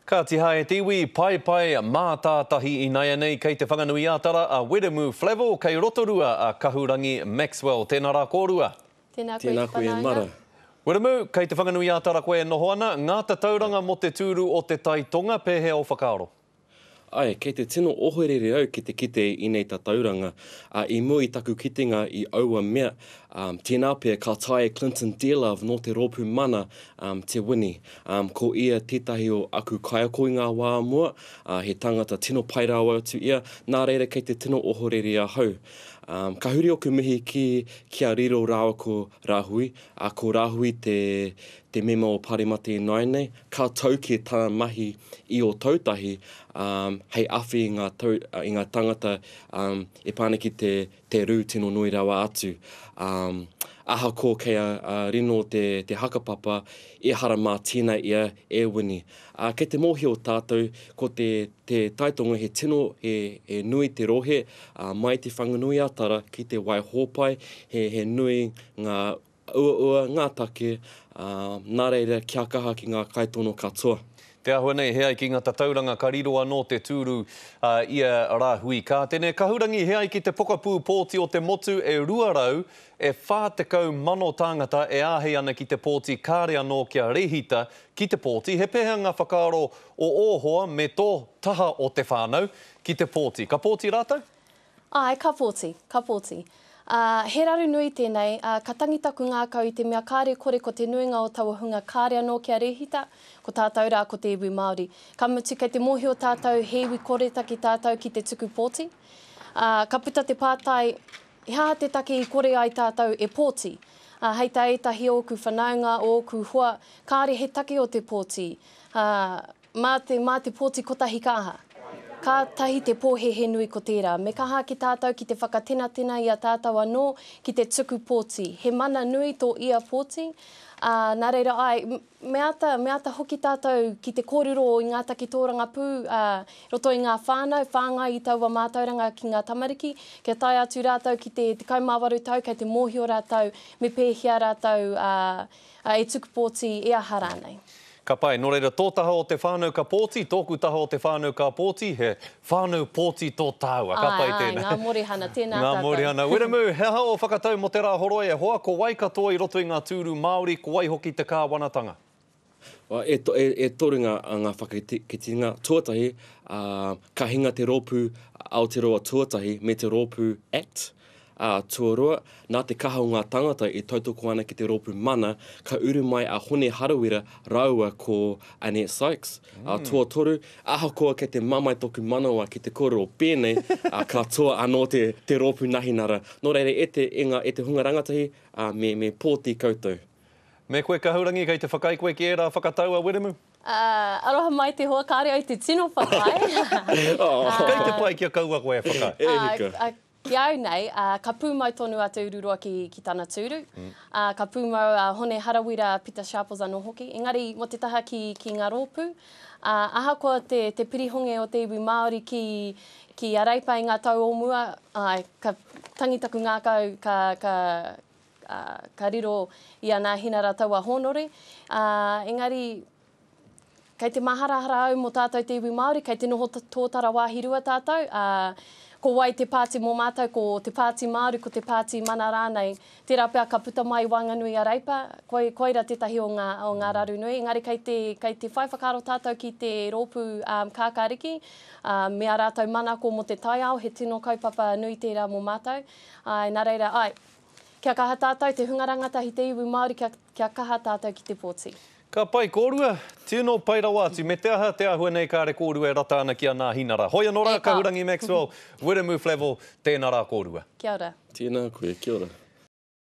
Kāti hae te iwi, paepae mātātahi inaianei kei Te Whanganui-ā-Tara a Wiremu Flavell, kei Rotorua a Kahurangi Maxwell. Tēnā rā kōrua. Tēnā koe te whanaunga. Wiremu, kei Te Whanganui-ā-Tara koe e noho ana. Ngā tatauranga mō te tūru o Te Tai Tonga, pēhea ō whakaaro? Āe, kei te tino ohorere au ki te kite i nei tatauranga, ā, i mua i taku kitenga i aua mea, ā, tēnā pea ka taea e Clinton Dearlove nō te Rōpū Mana, ā, te wini. Ā, ko ia tētahi o aku kaiako i ngā wā mua, ā, he tangata tino pai rawa atu ia, nā reira kei te tino ohorere ahau. Ā, ka huri ōku mihi ki, ki a Riro rāua ko Rahui, ā, ko Rahui te, te mema o Pāremata ināianei, Ka tau kē tana mahi i Ōtautahi, ā, hei awhi i ngā tau, i ngā tāngata, ā, e pā ana ki te, te rū tino nui rawa atu. Ā, ahakoa kei a, a Rino te, te hakapapa, ehara mā tēnā ia e wini. Ā, kei te mōhio tātou, ko te, te taitonga he tino, he, he nui te rohe, ā, mai Te Whanganui-a-Tara ki Te Waihōpai, he, he nui ngā Uaua ngā take, ā, nā reira kia kaha ki ngā kaitono katoa. Te āhua nei, he ai ki ngā tatauranga ka riro anō te tūru i a Rāhui Kātene. Kahurangi, he ai ki te pokapū pōti o te motu e 200, e 40,000 tāngata e āhei ana ki te pōti kāre anō kia rehita ki te pōti. He pēhea ngā whakaaro o ō hoa me tō taha o te whānau ki te pōti? Ka pōti rātou? Āe, ka pōti, ka pōti. Ā, he raru nui tēnei, ā, ka tangi taku ngākau i te mea kāre kore ko te nuinga o taua hunga kāre anō kia rēhita, ko tātou rā ko te iwi Māori. Ka mutu kei te mōhio tātou he iwi koretake tātou ki te tuku pōti. Ā, ka puta te pātai, he aha te take i kore ai tātou e pōti? Ā, hei tā ētahi o ōku whanaunga, o ōku hoa, kāre he take o te pōti. Ā, Mā te, mā te pōti kotahi ka aha? Kātahi te pōhēhē nui ko tērā. Me kaha ake tātou ki te whakatenatena i a tātou anō ki te tuku pōti. He mana nui tō ia pōti, ā, nā reira āe, me āta, me āta hoki tātou ki te kōrero i ngā take tōrangapū, ā, roto i ngā whānau, whāngai i taua mātauranga ki ngā tamariki, kia tae atu rātou ki te 18 tau kei te mōhio rātou me pēhea rātou, ā, e tuku pōti, e aha rānei. Ka pai, nō reira tō taha o te whānau ka pōti, tōku taha o te whānau ka pōti, he whānau pōti tō tāua. Ka pai tēnā. Āe, āe, ngā morehana, tēnā tātou. Ngā morehana. Wiremu, he aha ō whakatau mō te Rāhoroi e hoa? Ko wai katoa i roto i ngā tūru Māori, ko wai hoki te kāwanatanga? E, e, e toru ngā, ngā whakakitinga. Tuatahi, ā, ka hinga te rōpū Aotearoa Tuatahi me te rōpū act. Ā, tuarua, nā te kaha o ngā tāngata e tautoko ana ki te rōpū Mana, ka uru mai a Hone Harawira rāua ko Annette Sykes. Ā, tuatoru, ahakoa kei te mamae toku manawa ki te kōrero pēnei, ā, ka toa anō te, te rōpū Nahinara. Nō reira, e te, e ngā, e te hunga rangatahi, ā, me, me pōti koutou. Me koe Kahurangi, kei te whakaae koe ki ērā whakatau a Wiremu? Ā, aroha mai te hoa, kāre au te tino whakaae. Kei te pai kia kaua koe e whakaae. E hika. Ki a au nei, ā, ka pūmau tonu a Te Ururoa ki, ki tana tūru. Ā, ka pūmau a Hone Harawira, a Pita Sharples anō hoki. Engari, mō te taha ki, ki ngā rōpū, ā, ahakoa te, te pirihonge o te iwi Māori ki, ki a Reipa i ngā tau o mua, āe, ka tangi taku ngākau, ka, ka, ā, ka riro i a Nāhinara taua hōnore. Ā, engari, Kei te maharahara au mō tātou te iwi Māori, kei te noho tōtara wāhi rua tātou, ā, ko wai te pāti mō mātou, ko te Pāti Māori, ko te Pāti Mana rānei. Tērā pea ka puta mai i waenganui a Reipa, koi, koira tētahi o ngā, o ngā raru nui. Engari kei te, kei te whai whakaaro tātou ki te rōpū Kākāriki, ā, me ā rātou manako mō te taiao, he tino kaupapa nui tērā mō mātou. Āe, nā reira, āe, kia kaha tātou, te hunga rangatahi, te iwi Māori, kia, kia kaha tātou ki te pōti. Ka pai kōrua, tino pai rawa atu. Me te aha, te āhua nei kāre kōrua e rata ana ki a Nāhinara. Hoi anō rā, Kahurangi Maxwell, Wiremu Flavell, tēnā rā kōrua. Kia ora. Tēnā koe, kia ora.